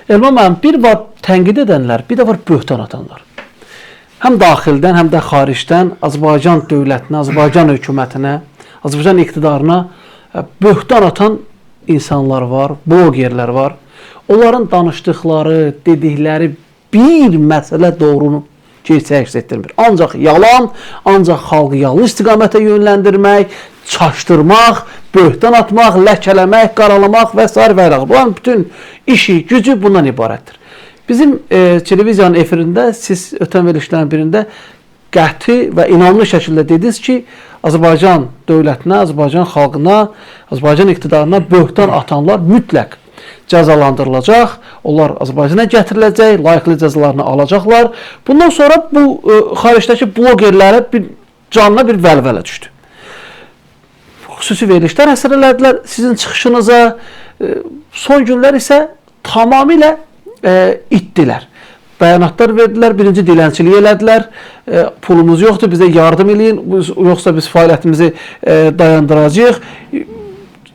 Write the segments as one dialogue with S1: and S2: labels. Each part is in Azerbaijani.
S1: Elman müəllim, bir var tənqid edənlər, bir də var böhtan atanlar. Həm daxildən, həm də xaricdən Azərbaycan dövlətinə, Azərbaycan hökumətinə, Azərbaycan iqtidarına böhtan atan insanlar var, blogerlər var. Onların danışdıqları, dedikləri bir məsələ doğrunu gerçəyi əks etdirmir. Ancaq yalan, ancaq xalqı yanlış istiqamətə yönləndirmək, çaşdırmaq, böhtan atmaq, ləkələmək, qaralamaq və sair və ilaxır. Bunların bütün işi, gücü bundan ibarətdir. Bizim televiziyanın efirində siz ötən verilişlərin birində qəti və inamlı şəkildə dediniz ki, Azərbaycan dövlətinə, Azərbaycan xalqına, Azərbaycan iqtidarına böhtan atanlar mütləq cəzalandırılacaq, onlar Azərbaycana gətiriləcək, layiqli cəzalarını alacaqlar. Bundan sonra bu xaricdəki blogerlərə bir canına bir vəlvələ düşdü. Xüsusi verilişlər həsr elədilər sizin çıxışınıza. Son günlər isə tamamilə itdilər. Bəyanatlar verdilər, birinci dilənçilik elədilər. Pulumuz yoxdur, bizə yardım eləyin, yoxsa biz fəaliyyətimizi dayandıracağıq.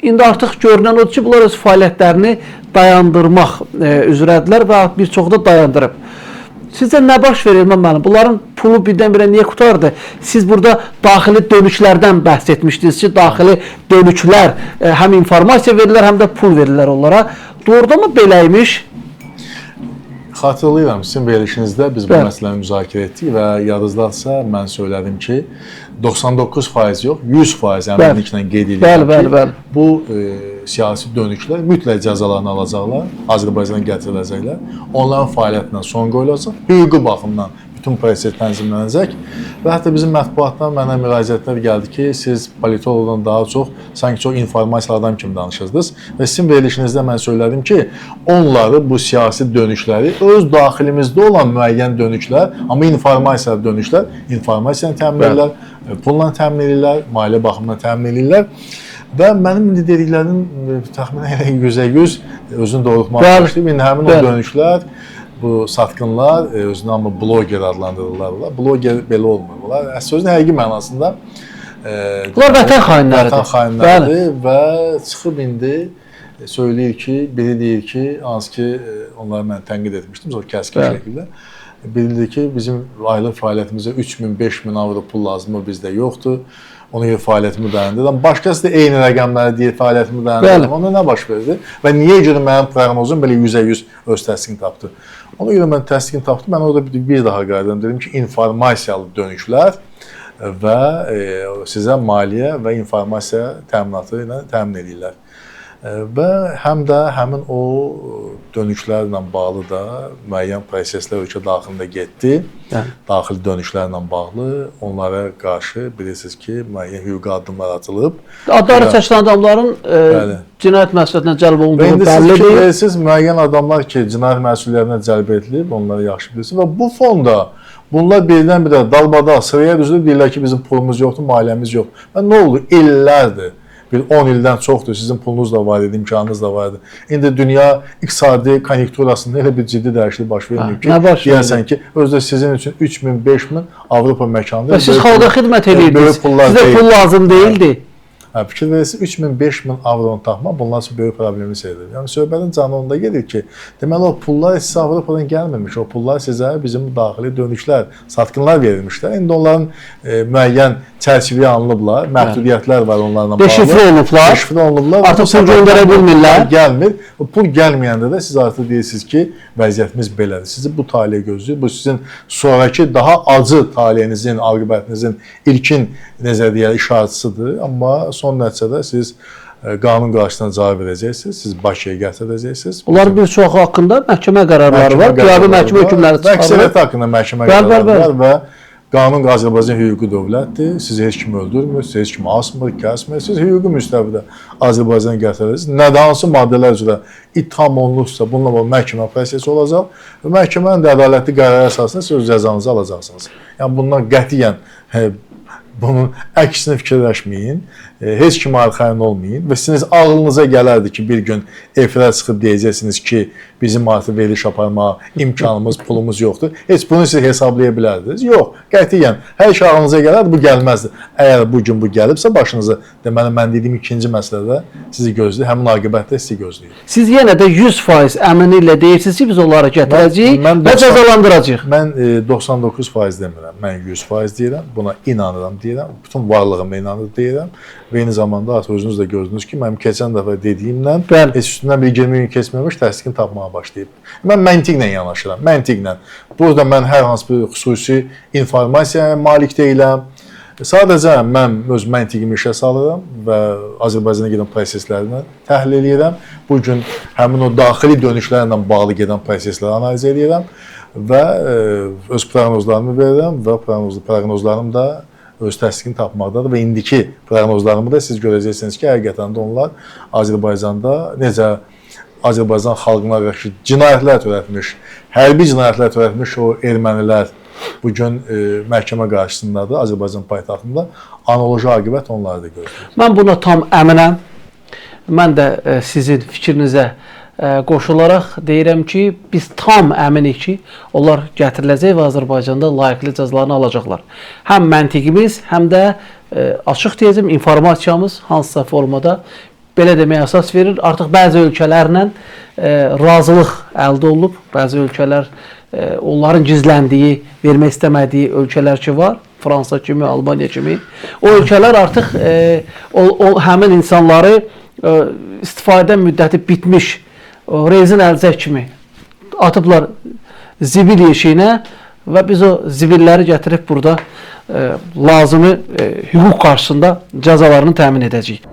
S1: İndi artıq görünən odur ki, bunlar öz fəaliyyətlərini dayandırmaq üzrədirlər və bir çoxu da dayandırıb. Sizcə nə baş verir Elman müəllim? Bunların pulu birdən-birə niyə qurtardı? Siz burada daxili dönüşlərdən bəhs etmişdiniz ki, daxili dönüşlər həm informasiya verirlər, həm də pul verirlər onlara. Doğrudan mı belə imiş?
S2: Xatırlayıram, sizin verilişinizdə biz bu məsələni müzakirə etdik və yadınızdadırsa mən söylədim ki, 99% yox, 100% əminliklə qeyd edirəm ki, bu siyasi dönüşlər mütləq cəzalarını alacaqlar, Azərbaycana gətiriləcəklər, onların fəaliyyətinə son qoyulacaq, hüquqi baxımdan bütün proses tənzimlənəcək və hətta bizim mətbuatdan mənə müraciətlər gəldi ki, siz politoloqdan daha çox sanki çox informasiyalı adam kimi danışırsınız və sizin verilişinizdə mən söylədim ki, onları, bu siyasi dönüşləri öz daxilimizdə olan müəyyən dönüşlər, amma informasiyalı dönüşlər, informasiyanı təmin edirlər, pulla təmin edirlər, maliyyə baxımından təmin edirlər. Və mənim indi dediklərim təxminən elə 100% özünü doğrultmağa başlayıb. İndi həmin o dönüşlər, bu satqınlar, özünü amma bloger adlandırırlar. Bloger belə olmur. Bunlar sözün həqiqi mənasında
S1: bunlar vətən xainləridir.
S2: Vətən xainləridir və çıxıb indi söyləyir ki, biri deyir ki, hansı ki onları mən tənqid etmişdim, çox kəskin şəkildə. Biri deyir ki, bizim aylıq fəaliyyətimizə 3000, 5000 avro pul lazımı bizdə yoxdur. Ona görə fəaliyyətimi dayandırıram. Başqası da eyni rəqəmləri deyir, fəaliyyətimi dayandırıram. Onda nə baş verdi? Və niyə görə mənim proqnozum belə 100% öz təsdiqini tapdı? Ona görə mən təsdiqini tapdım. Mən orada bir daha qayıdım. Dedim ki, informasiyalı dönüşlər və sizə maliyyə və informasiya təminatı ilə təmin edirlər. Və həm də həmin o dönüşlərlə bağlı da müəyyən proseslər ölkə daxilində getdi. Daxili dönüşlərlə bağlı onlara qarşı bilirsiniz ki, müəyyən hüquqi addımlar atılıb.
S1: Adları çəkilən adamların cinayət məsuliyyətinə cəlb olunduğu bəllidir.
S2: İndi siz müəyyən adamlar ki, cinayət məsuliyyətinə cəlb edilib, onları yaxşı bilirsiniz və bu fonda bunlar birdən-birə dalbadal sıraya düzülüb deyirlər ki, bizim pulumuz yoxdur, maliyyəmiz yoxdur. Və nə oldu? İllərdir. Bir 10 ildən çoxdur, sizin pulunuz da var idi, imkanınız da var idi. İndi dünya iqtisadi konjunkturasında elə bir ciddi dəyişiklik baş vermir ki, deyəsən ki, özdə sizin üçün 3000, 5000 Avropa məkanıdır.
S1: Və siz xalqa xidmət edirdiniz, sizə pul lazım deyildi.
S2: Fikir verirsiniz, 3000, 5000 avronu tapmaq bunlar üçün böyük problemi seyredir. Yəni söhbətin canı onda gedir ki, deməli o pullar sizə Avropadan gəlməmiş, o pullar sizə bizim daxili dönüşlər, satqınlar verilmişlər. İndi onların müəyyən çərçivəyə alınıblar, məhdudiyyətlər var onlarla bağlı.
S1: Deşifre olunublar.
S2: Deşifre olunublar.
S1: Artıq pul göndərə bilmirlər.
S2: Gəlmir. O pul gəlməyəndə də siz artıq deyirsiniz ki, vəziyyətimiz belədir. Sizi bu taleyə gözləyir. Bu sizin sonraki daha acı taleyinizin, aqibətinizin ilkin necə deyək, işarəçisidir. Amma son nəticədə siz qanun qarşısında cavab verəcəksiniz, siz Bakıya gətiriləcəksiniz.
S1: Onların bir çoxu haqqında məhkəmə qərarları var, qiyabi məhkəmə hökmləri çıxarılır.
S2: Əksəriyyəti haqqında məhkəmə qərarları var və qanun Azərbaycan hüquqi dövlətdir. Sizi heç kim öldürmür, sizi heç kim asmır, kəsmir. Siz hüquqi müstəvidə Azərbaycana gətiriləcəksiniz. Nə də hansı maddələr üzrə ittiham olunursa, bununla bağlı məhkəmə prosesi olacaq və məhkəmənin də ədalətli qərarı əsasında siz öz cəzanızı alacaqsınız. Yəni bundan qətiyyən bunun əksini fikirləşməyin, heç kimə arxayın olmayın və sizin ağlınıza gələrdi ki, bir gün efirə çıxıb deyəcəksiniz ki, Bizim artıq veriliş aparmağa imkanımız, pulumuz yoxdur. Heç bunu siz hesablaya bilərdiniz? Yox, qətiyyən. Hər şey ağlınıza gələrdi, bu gəlməzdi. Əgər bu gün bu gəlibsə başınıza, deməli mən dediyim ikinci məsələdə sizi gözləyir, həmin aqibət də sizi gözləyir.
S1: Siz yenə də 100% əminliklə deyirsiniz ki, biz onları gətirəcəyik və cəzalandıracağıq.
S2: Mən 99% demirəm, mən 100% deyirəm, buna inanıram deyirəm, bütün varlığımla inanır deyirəm və eyni zamanda artıq özünüz də gördünüz ki, mənim keçən dəfə dediyimlə heç üstündən bir 20 gün keçməmiş təsdiqini tapmağa başlayıb. Mən məntiqlə yanaşıram, məntiqlə. Burada mən hər hansı bir xüsusi informasiyaya malik deyiləm. Sadəcə mən öz məntiqimi işə salıram və Azərbaycana gedən proseslərini təhlil edirəm. Bu gün həmin o daxili dönüşlərlə bağlı gedən prosesləri analiz edirəm və öz proqnozlarımı verirəm və proqnozlarım da öz təsdiqini tapmaqdadır və indiki proqnozlarımı da siz görəcəksiniz ki, həqiqətən də onlar Azərbaycanda necə Azərbaycan xalqına qarşı cinayətlər törətmiş, hərbi cinayətlər törətmiş o ermənilər bu gün məhkəmə qarşısındadır Azərbaycan paytaxtında. Analoji aqibət onları da gözləyir.
S1: Mən buna tam əminəm. Mən də sizin fikrinizə qoşularaq deyirəm ki, biz tam əminik ki, onlar gətiriləcək və Azərbaycanda layiqli cəzalarını alacaqlar. Həm məntiqimiz, həm də açıq deyəcəm, informasiyamız hansısa formada belə deməyə əsas verir. Artıq bəzi ölkələrlə razılıq əldə olunub. Bəzi ölkələr onların gizləndiyi, vermək istəmədiyi ölkələr ki var. Fransa kimi, Almaniya kimi. O ölkələr artıq həmin insanları istifadə müddəti bitmiş o rezin əlcək kimi atıblar zibil yeşiyinə və biz o zibilləri gətirib burada lazımi hüquq qarşısında cəzalarını təmin edəcəyik.